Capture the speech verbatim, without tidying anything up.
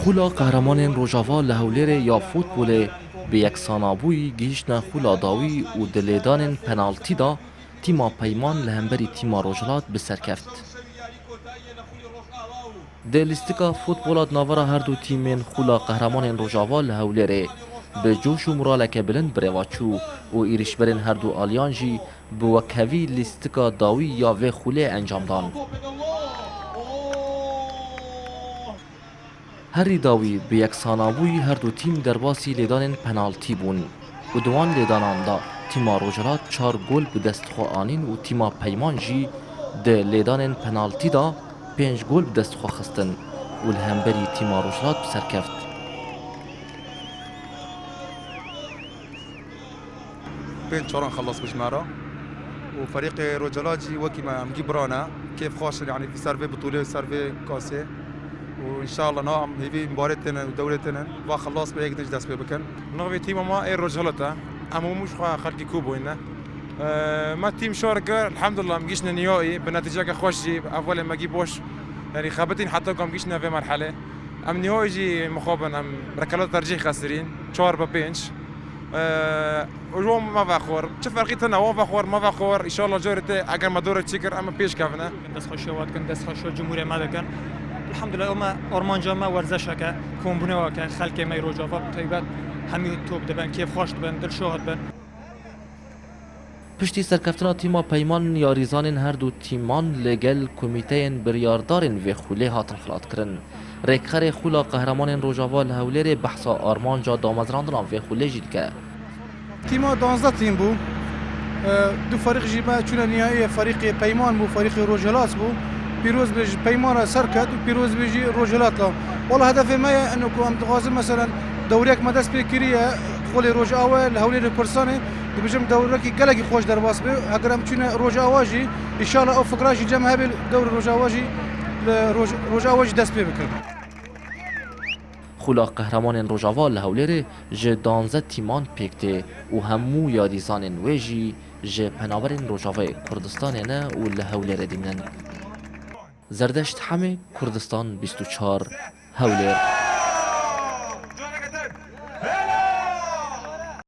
Xula Qehremanên Rojava li Hewlêrê ya futbolê bi yeksanabûyî gihîştine xula dawî û di lêdanên penaltî de tîma Peyman li hemberî tîma Rojhilat bi ser keft. Di lîstika futbola di navbera her du tîmên Xula Qehremanên Rojava li Hewlêrê bi coş û moraleke bilind bi rê ve çû û êrîşberên her du aliyan jî bi wekhevî lîstika dawî ya vê xulê encam dan. Herî dawî bi yeksanabûyî her du tîm derbasî lêdanên penaltî bûn û di wan lêdanan de tîma Rojhilat çar gol bi dest xwe anîn û tîma Peyman jî di lêdanên penaltî de pênc gol bi dest xwe xistin û li hemberî tîma Rojhilat bi ser keft. Pênc çaran xelas bû ji me re. Û ferîqê Rojhilat jî wekî me hemgî bira ne. Kêf xweş in, yanî ser vê bitûlê, ser vê kasê. Û înşallah niha em hêvî mibarê têne û dewrê têne. Va xelas be yek din ji dest pê bikin. Navê tîma me ê Rojhilat e. Em hemû ji xwe xelkî kû bûyne. Ee, me tîm şar kir, elhamdulillah, em gihîştine nîhaî, bi netîceke xweş jî, evelê me gî boş. Yanî xebitîn heta ku em gihîştine vê merhelê. Em nîhaî jî mixabin, em rekelat tercîh xesirîn, çar bi pênc. Ee, û ji wan me vexwar. Çi ferqî tune, wan vexwar, me vexwar. Înşallah carê te eger me dorek çêkir, em ê pêş kevine. Destxweşiya we dikin, destxweşiya cumhûrê me dikin. Elhamdulillah, me armanca me werzeşeke, kombûneweke, xelkê me yê Rojava bi taybet hemî top dibin, kêfxweş dibin, dilşad bin. Piştî serkeftina tîma Peyman, yarîzanên her du tîman li gel komîteyên biryardarên vê xulê hatin xilatkirin. Rêkxerê Xula Qehremanên Rojava li Hewlêrê behsa armanca damezrandina vê xulê jî dike. Tîma duwazdeh tîm bû. E, du ferîq jî me çûne nîhaiyê, ferîqê Peyman bû, ferîqê Rojhilat bû. Pîroz be ji Peyman re ser ket û pîroz be jî Rojhilat re. Wela hedefê me ye, eno ku em dixwazin, meselen, dewriyek me dest pê kiriye, xulê Rojava li Hewlêrê Kurdistanê, dibêjim dewrekî gelekî xweş derbas be. Heger em çûne Rojava jî, înşallah ew fikra jî cem hebe, dewrê Rojava jî li Roj-, Rojava jî dest pê bikin. Xula Qehremanên Rojava li Hewlêrê ji duwazdeh tîman pêk tê û hemû yarîzanên wê jî ji penaberên Rojavayê Kurdistanê ne û li Hewlêrê dimînin. Zerdeşt Hemê, Kurdistan bîst û çar, Hewlêr.